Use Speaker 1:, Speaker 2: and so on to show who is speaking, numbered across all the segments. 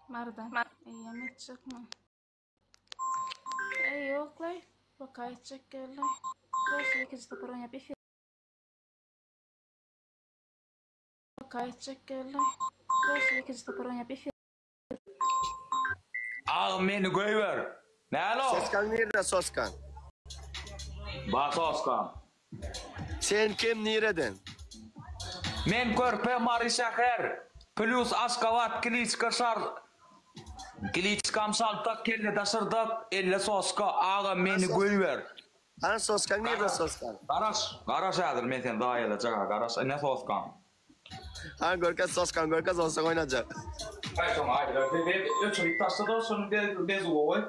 Speaker 1: Marydan. Eýýäm ýatjakmy? Eý, ýoklaý. Baka etjek geldi. Prosta ikinji sapar oýnap efir. Baka etjek geldi. Prosta ikinji sapar oýnap efir.
Speaker 2: Agam meni goýber. Nälo?
Speaker 3: Soskaň nirde soskaň?
Speaker 2: Ba soskaň.
Speaker 3: Sen kim nireden?
Speaker 2: Men körpe Mary şäher plus Aşgabat kliçka şar kliçkam şaltak kelle daşyrdak elle soska agam meni goýber.
Speaker 3: Hany soskaň nirde soskaň?
Speaker 2: Garaş garaş häzir men seni zaýalajak garaş ine soskaň.
Speaker 3: Hany görkez soskaň görkez onsoň oýnajak.
Speaker 2: Aý soň aýdylar öçürip taşla şony bezuwa goý.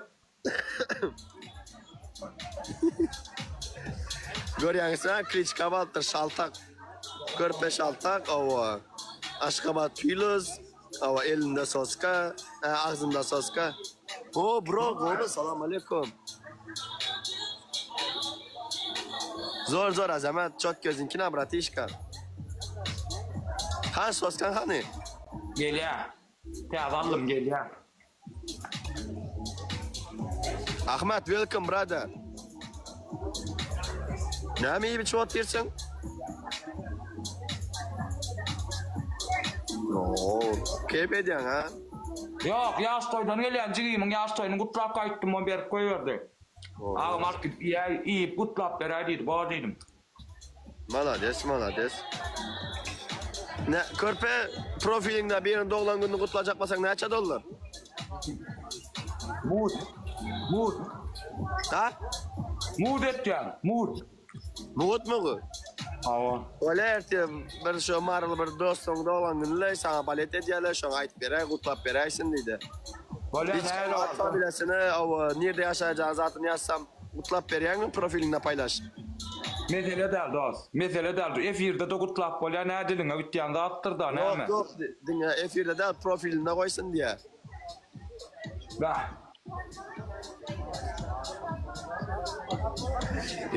Speaker 3: Görýäňizmi, kliçka balypdyr, şaltak. Körpe şaltak, hawa. Aşgabat plus, hawa, elinde soska, agzynda soska. O, bro, gowy, salam aleýkum. Zor, zor, Azamat, çot gözüňkine, bratişka. Hany, soskaň hany?
Speaker 2: Gelýär. Täze aldym gelýär.
Speaker 3: Ahmet welcome brother. Näme iýip içip otyrsyň? Oo, keýp edýäň ha?
Speaker 2: Ýok, ýaş toýdan gelýän jigimiň ýaş toýuny gutlap gaýtdym, o berip goýberdi. Agam alyp gidip iýäý, iýip gutlap beräý diýdi, bor diýdim.
Speaker 3: Malades malades. Ne körpe profiliňde birini doglan gününi gutlajak bolsaň näçe dollar?
Speaker 2: Mut. Mut.
Speaker 3: Ha?
Speaker 2: Mut etýän, mut.
Speaker 3: Mut mu bu?
Speaker 2: Hawa.
Speaker 3: Bolýa ertir bir şo maryly bir dostuň doglan günüle saňa balet edýärler şoňa aýdyp beräý gutlap beräýsin diýdi.
Speaker 2: Bolýa
Speaker 3: Hiç
Speaker 2: nähili
Speaker 3: at
Speaker 2: bolsa.
Speaker 3: familiýasyny owa nirde ýaşaýjagyny zatyny ýazsam Gutlap berýäňmi profiliňde paýlaş.
Speaker 2: Mesele däl dos. Mesele däl. Efirde-de gutlap bolýar nä diliňe bitýän zatdyr-da näme.
Speaker 3: Ýok ýok diňe efirde däl profilinde goýsun diýä.
Speaker 2: Bäh.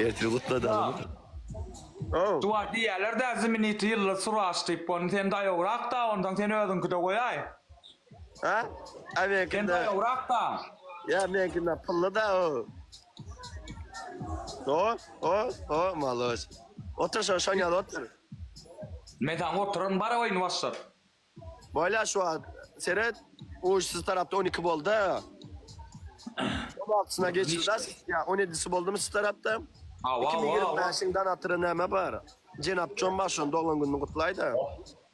Speaker 3: Ertir gutladalmy? Ow.
Speaker 2: Duwa diýýäler-dä ziminiti ýyldyz suraç diýip ony sen daýawrak-da onsoň sen özüňkide goýaý.
Speaker 3: Ha? A
Speaker 2: Sen
Speaker 3: meňkinde.
Speaker 2: daýawrak-da.
Speaker 3: Ýa meňkinde pully-da o. O, o, o, maloç. Otur şo, şoň ýaly otur.
Speaker 2: Men saňa oturaryn, bar oýny başlat.
Speaker 3: Bolýa şu wagt. Seret, uj siz tarapda 12 boldy. 16-syna geçildi ýa 17-si boldumy siz tarapda?
Speaker 2: Hawa, hawa, hawa.
Speaker 3: 2025-iň donatyry näme bar? Jenap Jon bar şonuň doglan gününi gutlaýda.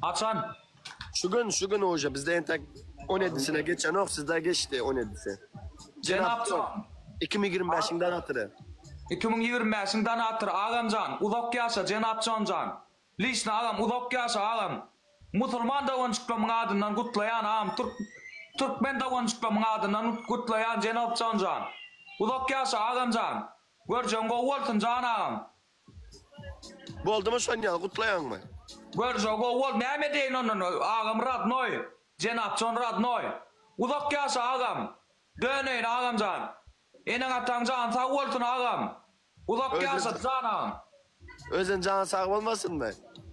Speaker 2: Haçan?
Speaker 3: Şu gün, şu gün uje bizde entek on ýedisine geçenok, sizde geçdi on ýedisi.
Speaker 2: Jenap Jon.
Speaker 3: 2025-iň donatyry.
Speaker 2: 2025-iň donatyry agamjan, uzak ýaşa Jenap Jon jan. Liçno agam uzak ýaşa agam. Musulman doganjyklarymyň adyndan gutlaýan agam türk türkmen doganjyklarymyň adyndan gutlaýan Jenap Jon jan. Uzak ýaşa agamjan. Görjegiň gowy bolsun jan agam.
Speaker 3: Boldumy şon ýaly gutlaýaňmy?
Speaker 2: Görje gowy bol näme edeýin ondan agam radnoý jenapjon radnoý uzak ýaşa agam döneýin agamjan eneň ataň jany sag bolsun agam uzak ýaşa jan agam.
Speaker 3: Özün jany sag bolmasynmy?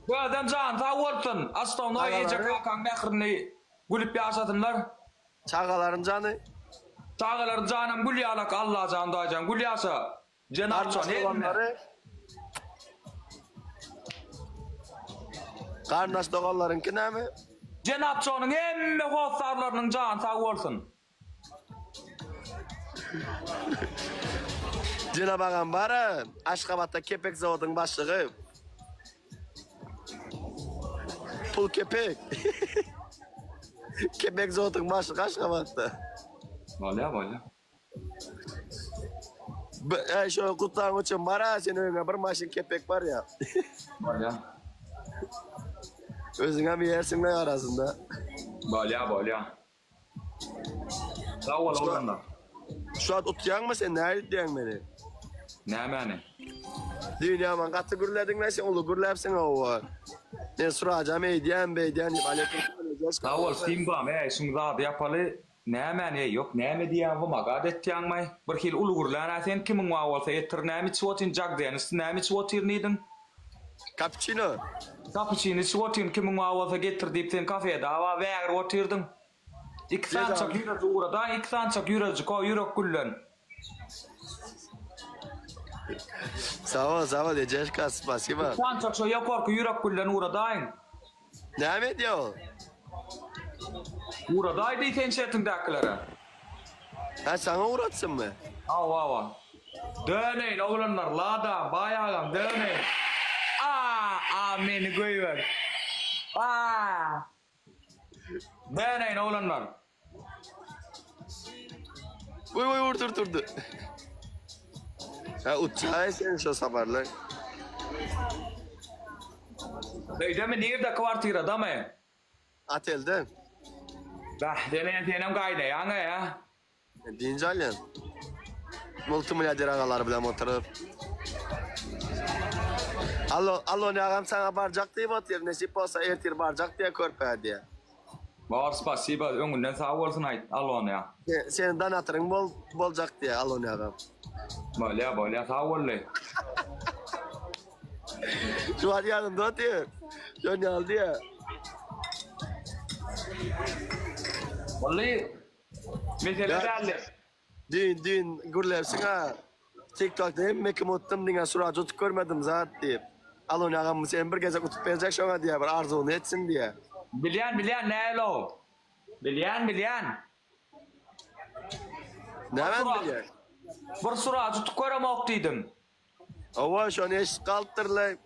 Speaker 2: Özem jany sag bolsun asnownoý eje kakaň mährini gülüp ýaşasynlar.
Speaker 3: Çagalaryň jany?
Speaker 2: Çagalaryň janam gül ýalak Allajan daýjan gül ýaşa. Jenapjan hemme.
Speaker 3: Garyndaş doganlaryňky näme?
Speaker 2: Jenapjanyň hemme hossarlarynyň jany sag bolsun.
Speaker 3: Jenap agam bara Aşgabatda kepek zawodyň başlygy. Pul kepek. Kepek zawodyň başlygy Aşgabatda.
Speaker 2: Bolýa bolýa.
Speaker 3: Äý şo gutlaň üçin bara sen öýüňe bir maşyn kepek bar ýa.
Speaker 2: Bolýa.
Speaker 3: Özüňem iýersiň de arasynda.
Speaker 2: Bolýa bolýa. Sag bol oglanlar.
Speaker 3: Şu wagt utýaňmy sen nähili utýaň meni?
Speaker 2: Nämäni?
Speaker 3: Düýn ýaman gaty gürlediňle sen uly gürläpsiň hawa. Men surajam eýdýän beýdýän diýip aleýkum
Speaker 2: Sag bol Simbam äý şuň zady ýapaly Nämäni eý ýok näme diýýäň wymagat etýäňmaý bir hili uly gürlän-ä sen kimiň bar bolsa etir näme içip otyryn jak denis näme içip otyryn diýdiň.
Speaker 3: Kapuçino.
Speaker 2: Kapuçino içip otyryn kimiň bar bolsa getir diýip sen kafeda bar wägirip otyrdyň. Iki sançak ýürejik ugradaýyň, iki sançak ýürejik, o ýürek gülden.
Speaker 3: Sag bol, sag bol Ejeşka, spasiba.
Speaker 2: Iki sançak şo ýokarky ýürek gülden ugradaýyň.
Speaker 3: Näme edýär ol?
Speaker 2: Ugradaý diý sen şertiňdäkilere.
Speaker 3: Hä, saňa ugratsynmy?
Speaker 2: Hawa, hawa. Döneýin oglanlar, Lada, baý agam, döneýin. A, a meni goýber. A. Döneýin oglanlar.
Speaker 3: Goý goý urdy urdy urdy. Hä utjaý sen şo saparly.
Speaker 2: Öýdemi nirde kwartiradamy?
Speaker 3: Otelde.
Speaker 2: Bäh senem senem gaýnaýaň eý.
Speaker 3: Dynç alýan. Multimilliarder agalar bilen oturyp. Allo, Allo agam saňa barjak diýip otyr, nesip bolsa ertir barjak diýýär körpä diýýär.
Speaker 2: Bar spasiba öňünden sag bolsun aýt Alonýa.
Speaker 3: Seniň donatyryň bol boljak diýýär Alonýa agam.
Speaker 2: Bolýa bolýa sag bolly.
Speaker 3: Şu wagt ýanymda otyr. Şon ýaly diýýär.
Speaker 2: Bolly mesele däldi.
Speaker 3: Düýn düýn gürläpsiň a. Tiktokda hemme kim utdum diňe Suraj utup görmedim zat diýip. Alon agam sen bir gezek utup berjek şoňa diýä bir arzuwyny etsin diýä.
Speaker 2: Bilýän bilýän näl o. Bilýän bilýän.
Speaker 3: Nämäni bilýäň?
Speaker 2: Bir Suraj utup göremok diýdim.
Speaker 3: Hawa şony eşidip galypdyrlaý.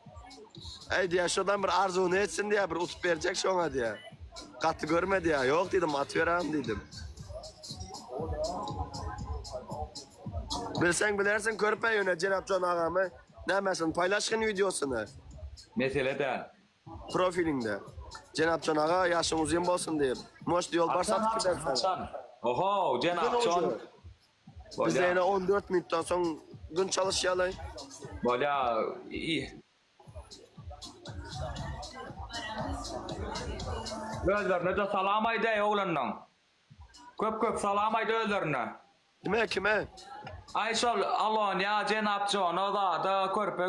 Speaker 3: Äý diýä şodan bir arzuwyny etsin diýä bir utup berjek şoňa diýä. Gaty görme diýä. Ýok diýdim atyberäýin diýdim. Bilseň bilersiň körpe ýöne Jenapjan agamy nämesini paýlaşgyn wideosyny.
Speaker 2: Mesele däl.
Speaker 3: Profiliňde. Jenapjan aga ýaşyň uzyn bolsun diýip. Moşt ýolbars atyp gider saňa.
Speaker 2: Haçan? Oho Jenapjan.
Speaker 3: Bizde ýene 14 minutdan soň gün çalyşýaly.
Speaker 2: Bolýa. I. Özlerine-de salam aýdaý oglanlaň. Köp köp salam aýt özlerine.
Speaker 3: Kime kime?
Speaker 2: Aý şol Alonýa, jenap Jona zada körpe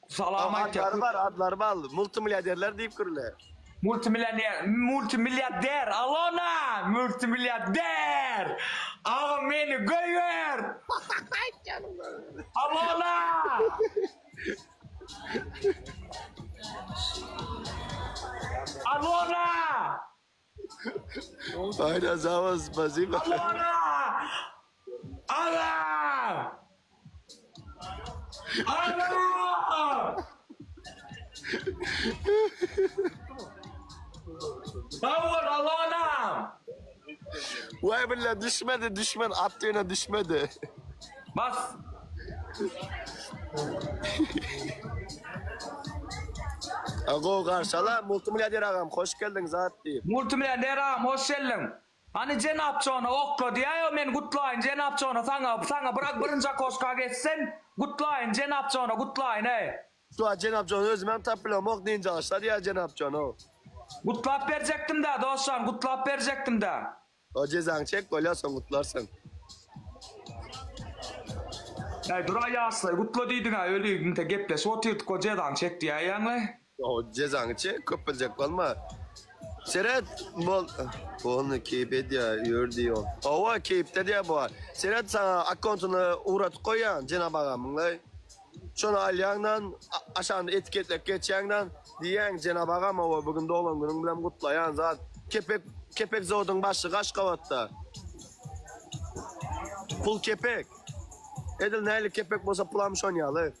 Speaker 2: salam aýtýa.
Speaker 3: Adlary bar adlary bar multimilliarderler diýip gürle.
Speaker 2: Multimillioner, multimilliarder, Alona, multimilliarder! Agam meni goýber! Alona! Alona!
Speaker 3: Aýna zawa spasiba.
Speaker 2: Alona! Agam! Agam! Sag bol Alonam!
Speaker 3: Waý billa düşmedi düşmedi at ýöne düşmedi.
Speaker 2: Bas.
Speaker 3: A gowy garşala multimilliarder agam hoş geldiň zat diýip.
Speaker 2: Multimilliarder agam hoş geldiň. Hany jenap Jona okla diýäýo men gutlaýyn jenap Jona saňa saňa bırak birinji okoşka geçsin gutlaýyn jenap Jona gutlaýyn eý.
Speaker 3: Şu jenap Jony özümem tap bilemok dynç alyşda diýýär jenap Jono.
Speaker 2: Gutlap berjekdim-dä dostjan gutlap berjekdim-dä.
Speaker 3: O jezaňy çek bolýa soň gutlarsyň.
Speaker 2: Äý duraý ýaşlaý gutla diýdiňä öli inte gepleşip otyrdyk o jezaňy çek diýäýýäňle.
Speaker 3: O jezaňy çek köp biljek bolma. Seret bol bolny keýp edýä ýör diýo. Hawa keýpde diýä bu. Seret saňa akkontyny ugratyp goýýan jenap agamyňlaý. Şony alýaňdan aşagynda etiketlep geçýäňdan diýýäň jenap agam hawa bu gün doglan günüň bilen gutlaýan zat kepek kepek zawodyň başlygy Aşgabatda. Pul kepek. Edil nähili kepek bolsa pulam şon ýaly.